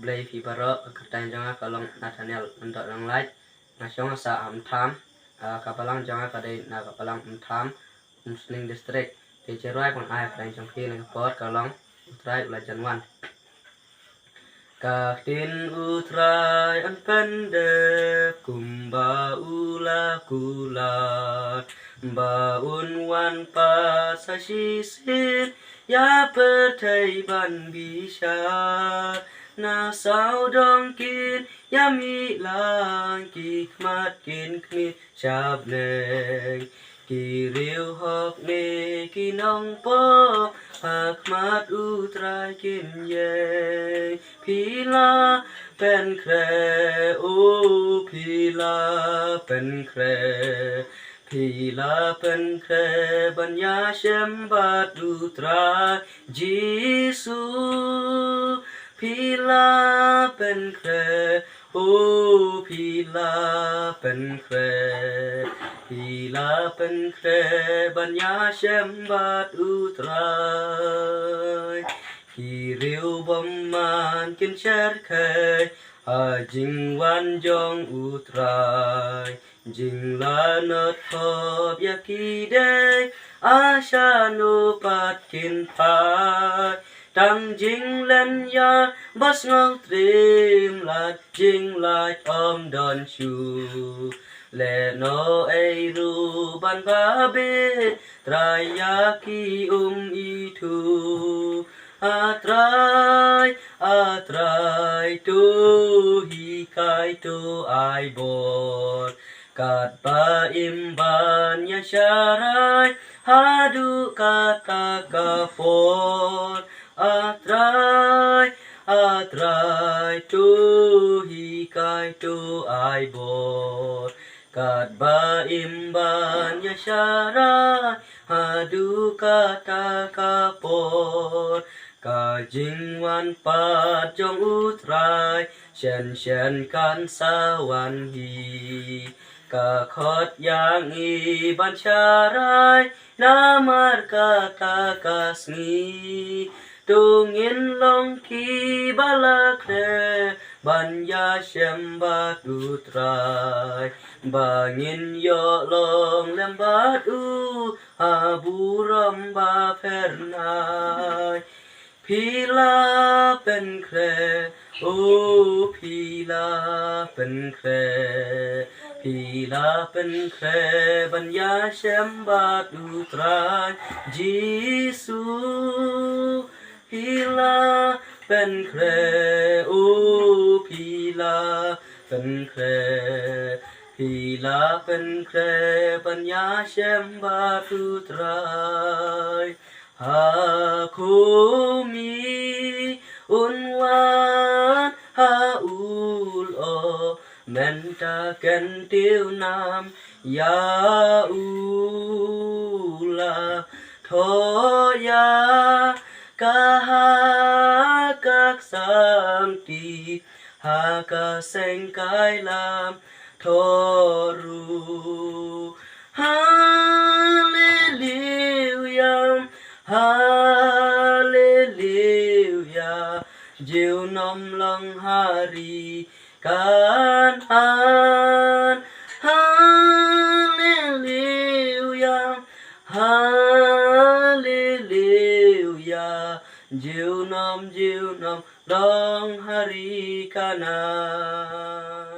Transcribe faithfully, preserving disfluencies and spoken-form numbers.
Blei phi baroh. Ka kyrteng jong nga ka long Nathaniel Lyngdoh Nonglait. Nga shong ha Sah Umtham. Ah, ka balang jong nga ka dei na ka balang Umtham, Umsning District. Te ka jingrwai ba ngan ai ha pdeng jong phi ha kane ka por ka long U Trai u la jan wan. Ka ktien U Trai yn pyndep kumba u la kular, ba un wan pat sa shisien ïa pyrthei ban bishar. Na sawdong kin ïa mih lang, ki khmat kin khmih sha bneng, ki riewhok ne ki nongpop ha khmat U Trai kin ïeng. Phi la pynkhreh, o phi la pynkhreh, phi la pynkhreh ban ïashem bad U Trai Jisu. Phi la pynkhreh, o phi la pynkhreh, phi la pynkhreh ban ïashem bad U Trai. Ki riewbymman kin shyrkhei ha jingwan jong U Trai. Jinglanot khop ïa ki dei, a shano pat kin phai? Tang jinglynñiar bad sngewtriem, lait jinglait ym don shuh. Lehnoh ei ruh ban babe, Trai ïa ki um ithuh. A Trai, A Trai, to hikai, to ai bor. Katba im ban ïa sharai haduh kata ka por. A Trai, A Trai, to hikai, to ai bor. Katba im ban ïa sharai haduh kata ka por. Ka jingwan pat jong U Trai shen shen kan sa wan hi. Ka khot ïa ngi ban sharai namar kata ka sngi. To ngin long kiba la khreh ban ïashem bad U Trai, ba ngin ïoh long lem bad u ha burom ba phyrnai. Phi la pynkhreh, o phi la pynkhreh, phi la pynkhreh ban ïashem bad U Trai Jisu. Phi la pynkhreh, o phi la pynkhreh, phi la pynkhreh ban ïashem bad U Trai. Ha khmih un wan, ha u lyoh mynta, kyntiew nam ïa u la. Thoh ïa ka ha ka ksangti, ha ka seng kai lam thoh ruh. Haleluya, haleluya, junom long ha ri Kanaan. Haleluya, haleluya, junom, junom long ha ri Kanaan.